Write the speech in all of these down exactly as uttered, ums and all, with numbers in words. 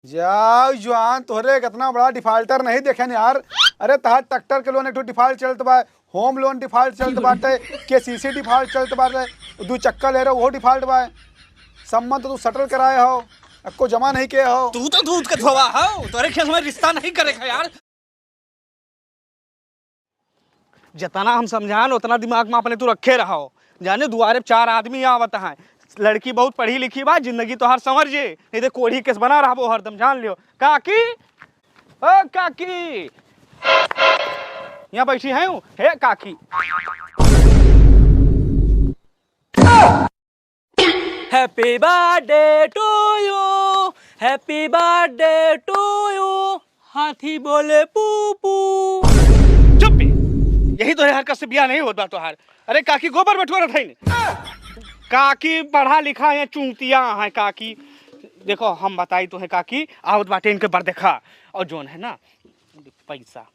जाओ जुआन, तोहरे एक इतना बड़ा डिफाल्टर नहीं देखे न यार। अरे, तहार ट्रैक्टर के लोन एक ठो डिफाल्ट चलत बा, होम लोन डिफाल्ट चलत बाटे, केसीसी डिफाल्ट चलत बाटे, दू चक्का ले रहे, वो डिफाल्ट बा। सम्मत तो तू सेटल कराए हो, अक्को जमा नहीं किए हो। तू तो दूध के धोवा हो, तोरे खेत में रिश्ता नहीं करे का यार। जतना हम समझान, उतना दिमाग में अपने तू रखे रहो। जाने, दुआरे पे चार आदमी आवत हैं, लड़की बहुत पढ़ी लिखी बा, जिंदगी तोहार संवर जे, नहीं तो कोढ़ी केस बना रहबो हरदम, जान लियो। काकी, ओ काकी, यहाँ बैठी हैं, हे काकी। Happy birthday to you, happy birthday to you, हाथी बोले पू पू। चुप बे, यही तोहरे हरकत से बियाह नहीं होत बा तोहार। अरे काकी गोबर बटुआ रथाई ने। काकी पढ़ा लिखा है, चूतिया है काकी। देखो हम बताई तोहे काकी, आवत बाटे इनके बरदेखा और जोन है ना पैसा।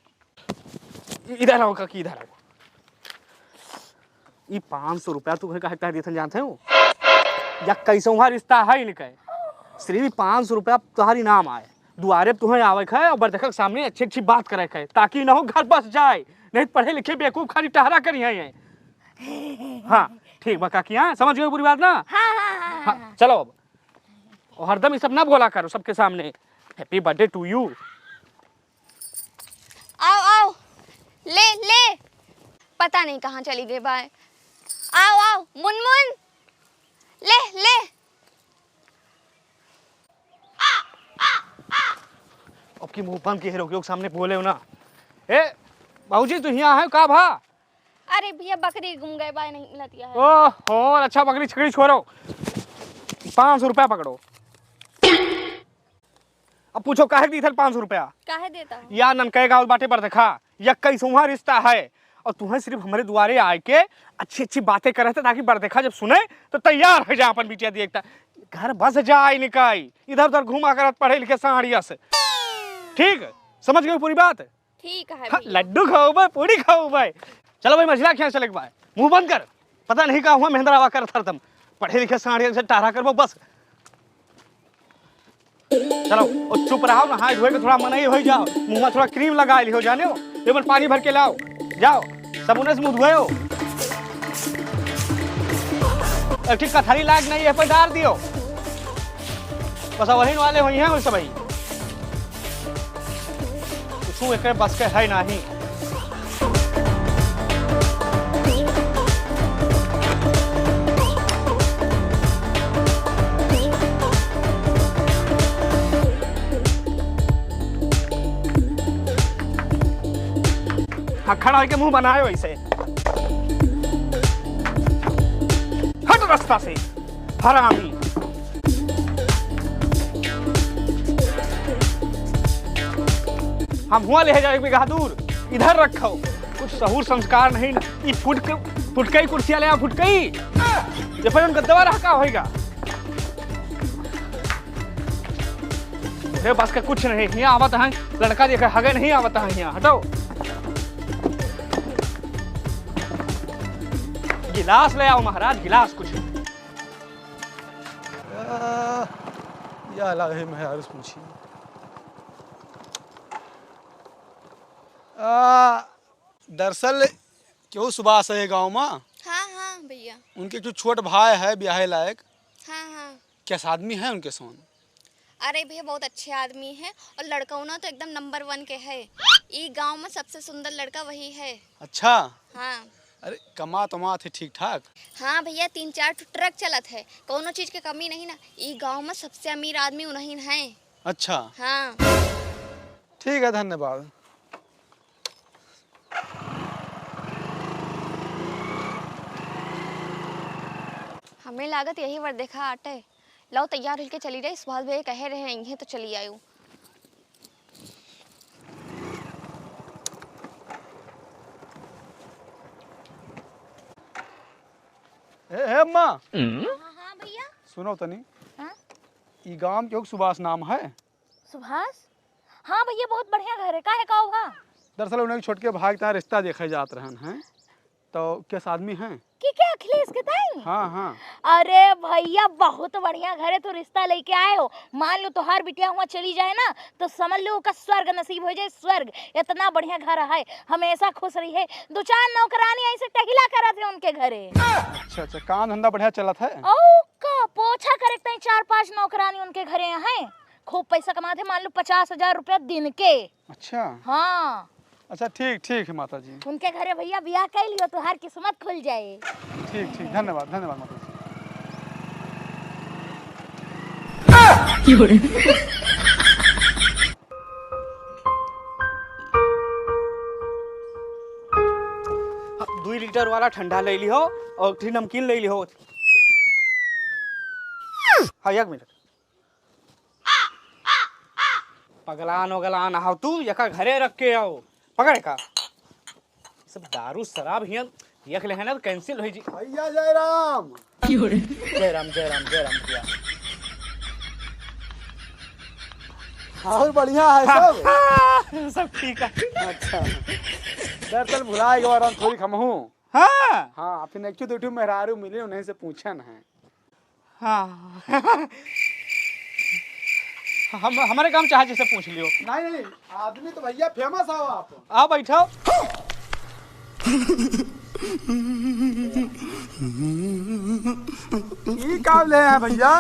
इधर आओ काकी, इधर आओ। ई पाँच सौ रुपया तू काहे देथन जानते हो? या कैसौहा रिश्ता है इनके? सिर्फ पाँच सौ रुपया तोहार इनाम आए। दुआरे पे तुहें आवे के है और बरदेखा के सामने अच्छी अच्छी बात करे के है, ताकि ना हो घर बस जाए, नहीं तो पढ़े लिखे बेवकूफ खाली टहरा करी है ये। हाँ, ठीक बा काकी, हाँ, समझ गए पूरी बात ना? हाँ, हाँ, हाँ, हाँ, हाँ। चलो अब। और हरदम ये सब ना बोला करो सबके सामने, Happy birthday to you। आओ, आओ, ले, ले। पता नहीं कहाँ चली गई बाय। आओ, आओ, मुनमुन, ले, ले। अब की मुंह बंद किए रहो, के सामने बोले हो ना। ए, बाबूजी, तू यहाँ है का भा? अरे भैया, बकरी गुम गए बाय, नहीं मिलत है। ओहो, अच्छा, बकरी छकरी छोड़ो, पाँच सौ रुपया पकड़ो। अब पूछो, काहे दी थल पाँच सौ रुपया? काहे देता हूँ? या ननकय गाँव बाटे बरदेखा, या कैसौहा रिश्ता है, और तुहें सिर्फ हमरे दुआरे आए के अच्छी अच्छी बातें करे थे, ताकि बरदेखा जब सुने तो तैयार हो जाए अपन बिटिया दिए। घर बस जाए निकाई, इधर उधर घूमा करत पढ़े लिखे साड़िया से। ठीक, समझ गए पूरी बात? ठीक है हाँ, भैया। लड्डू खाओ बे, पूरी खाओ बे। चलो भाई, मझिला के यहाँ चले के बा। मुंह बंद कर। पता नहीं का हुआ, महेंद्र आवा कर थरदम। पढ़े लिखे साड़ियन से टारा करबो बस। चलो, और चुप रहो, नहाए धोए के थोड़ा मनई हो जाओ। मुंह में थोड़ा क्रीम लगा लियो, जाने हो? टेबल पानी भर के लाओ। जाओ, साबुन से मुंह धोए हो। एक ठीक कथरी लाग नहीं है, पर डाल दियो। बस वही वाले हुई हैं, वही सब ही। कुछू एकर बस के है नाही। हाँ, खड़ा होके मुंह बनाए वैसे। हट रास्ता से। हरामी। हम हुआ ले जाए एक बीघा दूर, इधर रखो। कुछ सहूर संस्कार नहीं ना। ई फुटके, फुटकई कुर्सिया ले आ, फुटकई। ये पर उनका दवा रहा का होएगा? अरे बस का कुछ नहीं, यहाँ आवत है लड़का, देखे हगे नहीं आवत है यहाँ, हटो। गिलास ले आओ महाराज, गिलास कुछ। आ, या लागे मेहरारू से पूछी। आ, दरअसल केहू सुभाष है गाँव में। हाँ, हाँ, भैया। उनके कुछ छोट भाई है ब्याहे लायक। हाँ, हाँ। कैसा आदमी है उनके सोन? अरे भैया, बहुत अच्छे आदमी हैं और लड़कौना तो एकदम नंबर वन के है। ई गांव में सबसे सुंदर लड़का वही है। अच्छा। हाँ। अरे, कमात वमात है ठीक ठाक? हाँ भैया, तीन चार ठो ट्रक चलत है, कौनो चीज के कमी नहीं ना। ई गांव में सबसे अमीर आदमी उन्हीं हैं। अच्छा। हाँ। ठीक है, धन्यवाद। हमें लागत यही बर देखा आटे। लाओ, तैयार होके चली जाई, सुभाष भैया कहे रहे, इहें तो चली आयु। ए, हे अम्मा। हाँ, हाँ, भैया। सुनो तनी। हाँ? ई गांव के सुभाष नाम है? सुभाष? हाँ भैया, बहुत बढ़िया घर है। काहे, का हुआ? दरअसल उन्हें छोटके भाई के तहाँ रिश्ता देखे जात रहन हैं, तो कैसा आदमी हैं? कि क्या अखिलेश के ताई? हाँ, हाँ। अरे भैया, बहुत बढ़िया घरे तू रिश्ता लेके आए हो। मान लो तोहार बिटिया हुआ चली जाए ना, तो समझ लो ओका स्वर्ग नसीब हो जाए, स्वर्ग। इतना बढ़िया घर है, हमेशा खुश रही है। दो चार नौकरानी ऐसे टहिला करत है उनके घरे। अच्छा, अच्छा, काम धंधा बढ़िया चलत है? ओ का, पोछा करे के ताई चार पांच नौकरानी उनके घरे हैं, खूब पैसा कमाते, मान लो पचास हजार रुपया दिन के। अच्छा। हाँ। अच्छा, ठीक, ठीक है माता जी। उनके घरे भैया बियाह कर लियो, तोहार किस्मत खुल जाए। ठीक, ठीक, धन्यवाद, धन्यवाद माता जी। दुई लीटर वाला ठंडा ले लिहो और एक ठे नमकीन ले लिहो। हाँ, एक मिनट। पगलान वगलान आओ तू, यका घरे रख के आओ। पकड़ का। सब दारू शराब हियन, यक लेहे ना तो cancel होई जी। भैया जय राम। जय राम, जय राम, जय राम भैया। और बढ़िया है सब? सब ठीक है। अच्छा। दरअसल भुला गए और हम थोड़ी खमहू। हाँ। हाँ, फिर एक ठो दो ठो मेहरारू मिले, उन्हीं से पूछन है। हाँ। हम, हमारे काम चाहे जैसे पूछ लियो। नहीं, नहीं, आदमी तो भैया famous हो आप। आओ बैठो। ई का ले हैं भैया?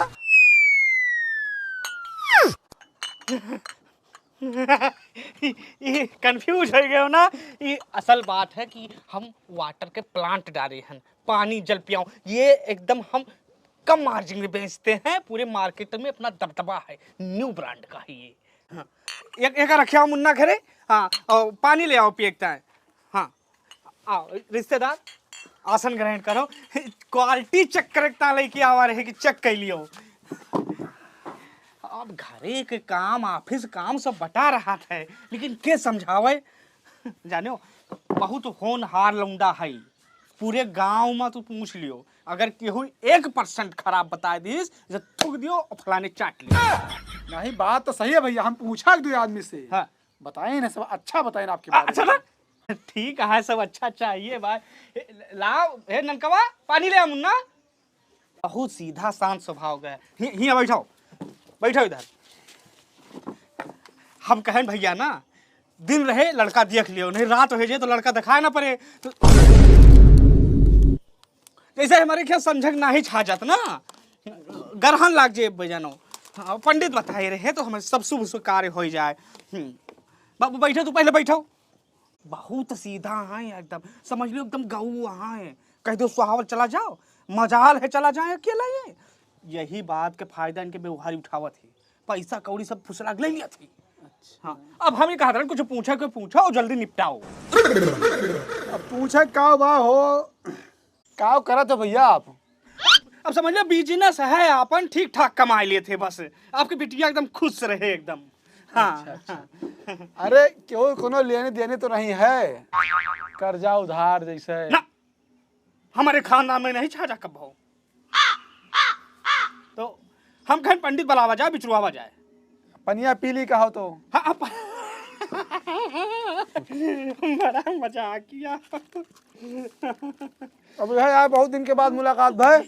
ये confuse हो गए हो ना। ये असल बात है कि हम water के plant डाले हैं, पानी जल पियाओ। ये एकदम हम कम margin में बेचते हैं, पूरे market में अपना दबदबा है, new brand का है ये। हाँ। एक, एक रखे आओ मुन्ना घरे, हाँ, और पानी ले आओ पिए के ताई। हाँ, आओ रिश्तेदार, आसन ग्रहण करो। Quality check करे के ताई लेके आवा रहे कि check कर लियो। अब घरे के काम, office काम सब बटा रहा है, लेकिन के समझावे? जानो, बहुत होनहार लौंडा है, पूरे गांव में तू पूछ लियो, अगर केहू एक percent खराब बताए दिस, जे थूक दियो और फलाने चाट लियो। नहीं, बात तो सही है भैया, हम पूछा एक दो आदमी से। हाँ। बताए ना, सब अच्छा बताए ना आपके आ, बारे अच्छा में। ना? ठीक है, सब अच्छा चाहिए भाई। ए, लाओ, हे ननकवा, पानी ले आ मुन्ना। बहुत सीधा शांत स्वभाव का है। हि-, हियाँ बैठो, बैठो इधर। हम कहें भैया ना, दिन रहे लड़का देख लियो, नहीं रात हो जाए तो लड़का दिखाए ना पड़े। तो जैसे हमारे क्या समझक नाही छा जात ना, गरहन लाग जाए बजानो। हाँ, पंडित बताए रहे तो हमें सब शुभ शुभ कार्य हो जाए। हम्म। बाबू बैठो, तू पहले बैठो। बहुत सीधा है एकदम, समझ लो एकदम गऊ है। कह दो सुहावल चला जाओ, मजाल है चला जाए अकेला ये। यही बात के फायदा इनके व्यवहार उठावत है, पैसा कौड़ी सब फुसला के ले लिया थी। अच्छा। हाँ, अब हम ये कहत रहन कुछ पूछे के पूछो और जल्दी निपटाओ। अब पूछे का बा हो, का करत हो भैया आप? अब समझ लो business है आपन, ठीक ठाक कमाई लेत है बस। आपकी बिटिया एकदम खुश रहे एकदम। हाँ। अच्छा, अच्छा। अरे, केहू कोनो लेने देने तो नहीं है? कर्जा उधार जैसे? ना, हमारे खानदान में नहीं छाजा कब हो। तो हम कहें पंडित बुलावा जाए, बिचरुआवा जाए। पनिया पी ली कहो तो। हाँ, प-, बड़ा मजाकिया। अब यह यार, बहुत दिन के बाद मुलाकात भय,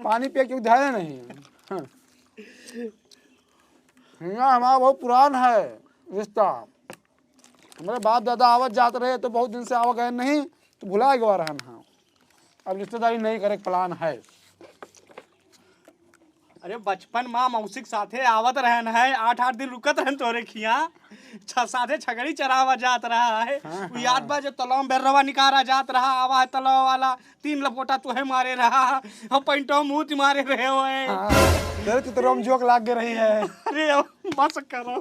पानी पिए के ध्यान नहीं। हाँ। हियाँ हमारा बहुत पुरान है रिश्ता। हमारे बाप दादा आवत जात रहे तो बहुत दिन से आवा गए नहीं, तो भुला गवा रहन। हाँ, अब रिश्तेदारी नहीं करे के plan है। अरे बचपन मा मौसी के साथे आवत रहन है, आठ आठ दिन रुकत रहन तोरे खिया, छ-, साथे छगड़ी चरावा जात रहा है। हाँ, उ याद हाँ। बा जब तलाव में बेर्रवा निकारा जात रहा, आवा है तलाव वाला, तीन लपोटा तोहे मारे रहा, हम पैंटवा मूत मारे रहे होए। हाँ, तेरे तो, तो रोम जोक लाग के रही है। अरे अब बस करो।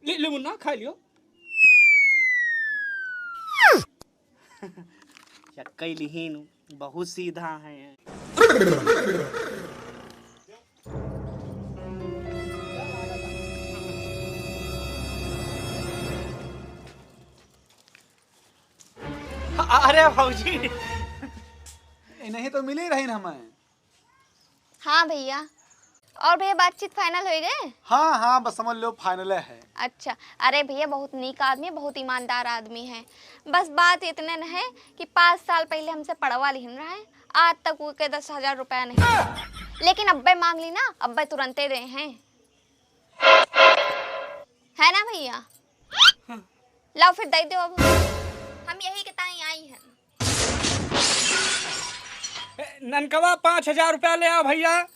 ले, ले मुन्ना, खा लियो। यक्कई लिहीन, बहुत सीधा है। अ-, अरे भौजी। ए, नहीं तो मिली रही न हमें। हाँ भैया। और भैया, बातचीत final होइ गए? हाँ, हाँ, बस समझ लो final है। अच्छा, अरे भैया, बहुत नीक आदमी, बहुत ईमानदार आदमी है। बस बात इतने न है कि पाँच साल पहले हमसे पड़वा लिहिन रहे, आज तक ओके दस हजार रुपया नहीं। लेकिन अब्बे मांग ली ना, अब्बे तुरंते दे हैं, है ना भैया? लाओ फिर दे दो अब, हम यही के ताई आई हैं। ए, ननकवा, पाँच हजार रुपया ले आओ भैया।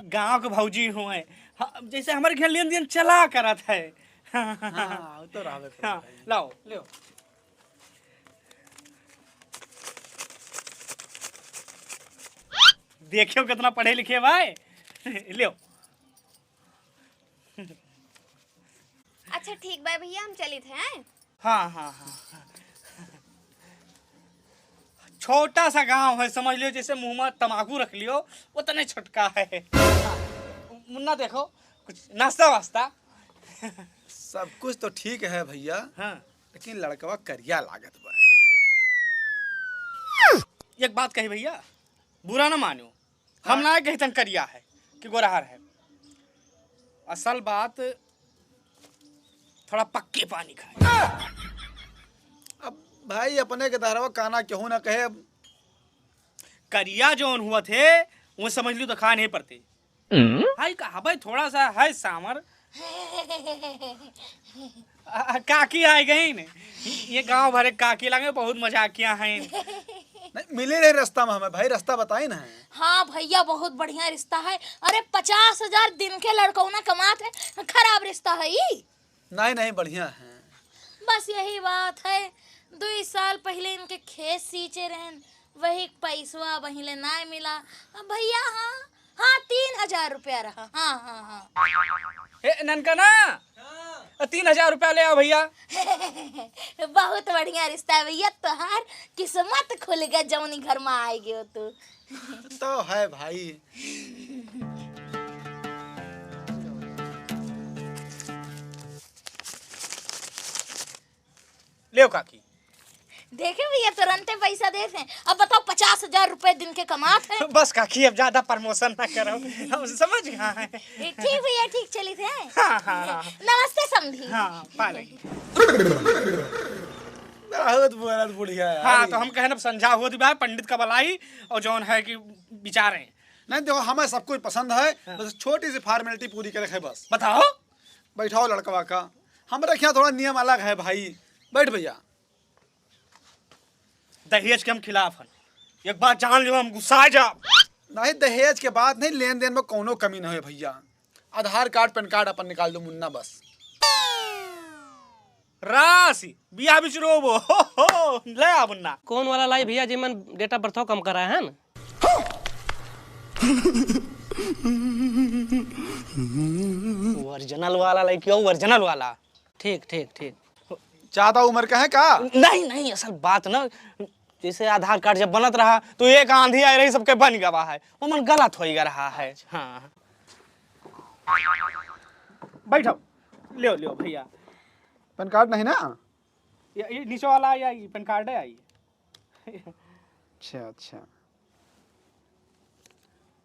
गाँव के भौजी हुए, हाँ, जैसे हमारे घर लेन देन चला करत है। हाँ, वो तो रहबे करत हाँ, है। लाओ, ले। देखियो कितना पढ़े लिखे भाई। लियो। अच्छा ठीक बा भैया, हम चलित हैं। हाँ, हाँ, हाँ। छोटा सा गांव है, समझ लियो जैसे मुंह में तमाकू रख लियो, उतने छोटका है। मुन्ना देखो, कुछ नाश्ता वास्ता। सब कुछ तो ठीक है भैया, हाँ। लेकिन लड़कवा करिया लागत बा। एक बात कही भैया, बुरा ना मानियो, हम हाँ। ना कहितन करिया है कि गोरहर है। असल बात थोड़ा पक्के पानी खाए। अब भाई अपने के दहरवा काना केहू ना कहे। करिया जौन हुआ थे, वो समझ लियो तो खाए नहीं पड़ते। हम्म? हाय का हबे थोड़ा सा है सांवर। आ, काकी आ गई न। ये गांव भरे काकी लगे बहुत मजाकिया हैं। नहीं, मिले रहे रास्ता में हमें, भाई, रास्ता बताए ना। हाँ भैया, बहुत बढ़िया रिश्ता है। अरे, पचास हजार दिन के लड़कौना कमात है, खराब रिश्ता है ई? नहीं, नहीं, बढ़िया है। बस यही बात है, दुई साल पहले इनके खेत सींचे रहन, वही पैसवा वहीं ले नाय मिला। अब भैया, हाँ, हाँ, तीन हजार रुपया रहा। हाँ, हाँ, हाँ। ए, ननकना, हाँ। तीन हजार रुपया ले आओ भैया। बहुत बढ़िया रिश्ता है भैया, तोहार किस्मत खुल गया, जौनी घर में आए गयो तू। तो है भाई। लेव काकी। देखे भैया, तुरंते पैसा देत हैं। अब बताओ, पचास हजार रुपए दिन के कमात हैं। बस काकी, अब ज्यादा promotion ना करो, हम समझ गए हैं। ए, ठीक भैया, ठीक, चलित हैं। हाँ, हाँ, हाँ। नमस्ते समधी। हाँ, पा लेंगे। बहुत, बहुत बढ़िया है। हाँ, तो हम कहेन अब संझा होत बा, पंडित का बुलाई और जौन है कि विचारें। नहीं, देखो, हमें सब कुछ पसंद है, हाँ। बस छोटी सी formality पूरी करे है बस। बताओ। बैठाओ लड़कवा का। हमरे यहाँ थोड़ा नियम अलग है भाई। बैठ भैया। दहेज के हम खिलाफ हन। एक बात जान लियो, हम गुस्सा जा। नहीं, दहेज के बात नहीं, लेन देन में कौनो कमी नहीं है भैया। आधार कार्ड, पैन कार्ड अपन निकाल दो मुन्ना बस। राशि, बियाह बिच रोबो। हो, हो, ले आ मुन्ना। कौन वाला लाई भैया, जेमन date of birth कम करा है ना? Original वाला लाई क्यों, original वाला। ठीक, ठीक, ठीक। ज्यादा उम्र का है का? नहीं, नहीं, असल बात ना, जैसे आधार कार्ड जब बनत रहा, तो एक आंधी आए रही, सबके बन गवा है, वो मन गलत हो गया रहा है। हाँ। बैठो, लियो, लियो भैया। पैन कार्ड नहीं ना? ये, ये नीचे वाला आई, आई, पैन कार्ड है, आई। अच्छा, अच्छा।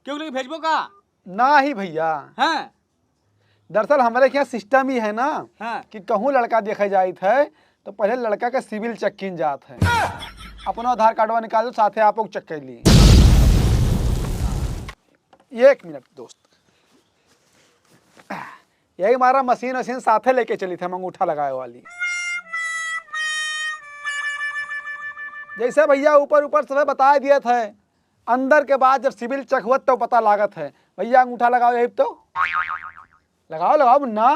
क्यों लेके भेजबो का? ना ही भैया। हाँ। दरअसल हमरे यहाँ system ही है ना हाँ। कि कहूँ लड़का देखे जाइत है तो पहले लड़का का सिविल check कीन जात है। अपना आधार कार्डवा निकाल दो, साथे आपो check कर ली। एक मिनट दोस्त, यही मारा मशीन वशीन साथे लेके चली थे हम अंगूठा लगाए वाली। जैसे भैया ऊपर ऊपर सब बता दिए थे, अंदर के बाद जब सिविल check हुआ तो पता लागत है। भैया अंगूठा लगाओ यही तो। लगाओ, लगाओ मुन्ना।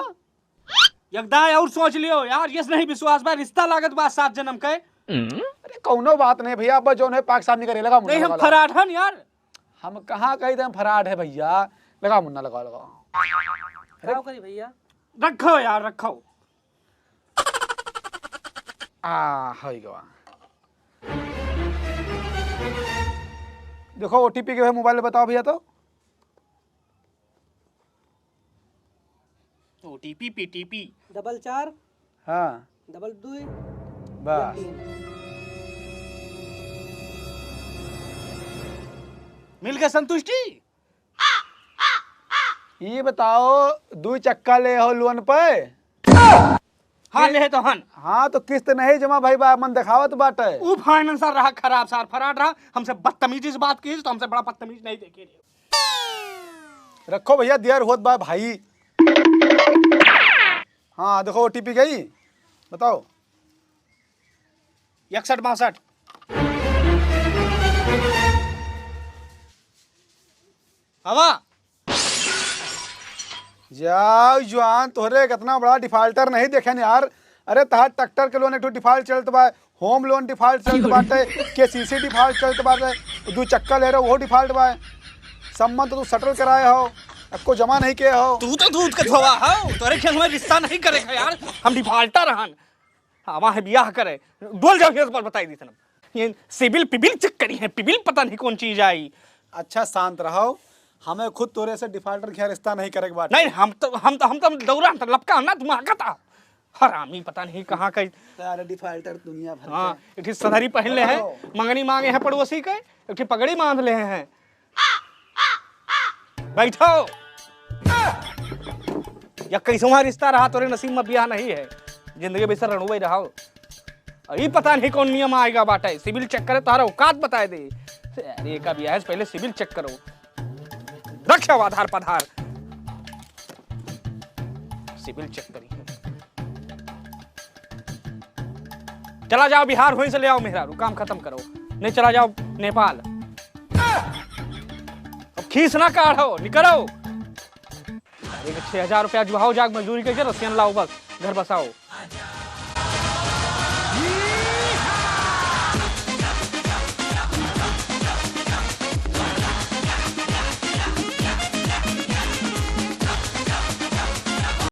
एक दाई और सोच लियो यार, यस नहीं विश्वास बा, रिश्ता लागत बा सात जन्म के। अरे कौनो बात नहीं भैया, अब जौन है पाक सामने करे, लगा मुन्ना, नहीं, हम लगा, लगा। फराड हन यार। हम कहाँ कही थे हम फराड है भैया, लगा मुन्ना, लगा, लगा। अरे का करी भैया? रखो यार, रखो। आ, होई गवा। देखो, ओटीपी के है मोबाइल में, बताओ भैया तो। ओटीपी, पीटीपी। डबल चार। हाँ। डबल दुई। बस। तीन। मिल गए संतुष्टि? ये बताओ, दो चक्का ले हो लोन पे? हाँ, ले तो हन। हाँ, तो किस्त नहीं जमा भई बा, मन देखावत बाटे। ऊ फाइनेंसर रहा खराब सार, फराड रहा, हमसे बदतमीजी से बात की, तो हमसे बड़ा बदतमीज नहीं देखी। रखो भैया, देर होत बा भाई। हाँ, देखो, ओटीपी गई, बताओ। इकसठ बासठ। हवा। जाओ जुआन, तोहरे कितना बड़ा डिफाल्टर नहीं देखेन यार। अरे, तहार ट्रैक्टर के लोन एक ठो डिफाल्ट चलत बा, होम लोन डिफाल्ट चलत बाटे, केसीसी डिफाल्ट चलत बाटे, दो चक्का ले रहे, वो डिफाल्ट बा। सम्मत तो तू सेटल कराए हो, अक्को जमा नहीं किए हो। तू तो दूध के धोवा हो, तोरे खेत में रिश्ता नहीं करे का यार, हम डिफाल्टर हन। हाँ, वहाँ बियाह करे, डोल जाओ, ये बात बताई दी सनम। ये सिबिल पिबिल चेक करी है, पिबिल पता नहीं कौन चीज आई। अच्छा, शांत रहो, हमें खुद तोरे से डिफाल्टर के यहाँ रिश्ता नहीं करे के बाटे। नहीं, हम तो, हम तो, हम तो दौरा, हम तो लपका ना, तुम आगता। हरामी पता नहीं कहाँ का। सारे डिफाल्टर दुनिया भर हाँ, के। एक ठे सदरी पहन ले हैं, बताओ। मंगनी मांगे हैं पड़ोसी के, एक ठे पगड़ी बांध ले हैं। बैठो। या कैसवा रिश्ता रहा, तोरे नसीब में बियाह नहीं है, जिंदगी भर से रणुए रहो। अरे पता नहीं कौन नियम आएगा बाटे, सिबिल चेक करे, तारा औकात बताए दे। अरे का बियाह है, पहले सिबिल चेक करो। रखे हो आधार पधार। सिबिल चेक करी। चला जाओ बिहार, वहीं से ले आओ मेहरारू, काम खत्म करो। नहीं चला जाओ नेपाल। अब खीस ना काढ़ो, निकलो। अरे छह हजार रुपया जुहाओ, जाग मजदूरी करके रसियन लाओ, बस घर बसाओ।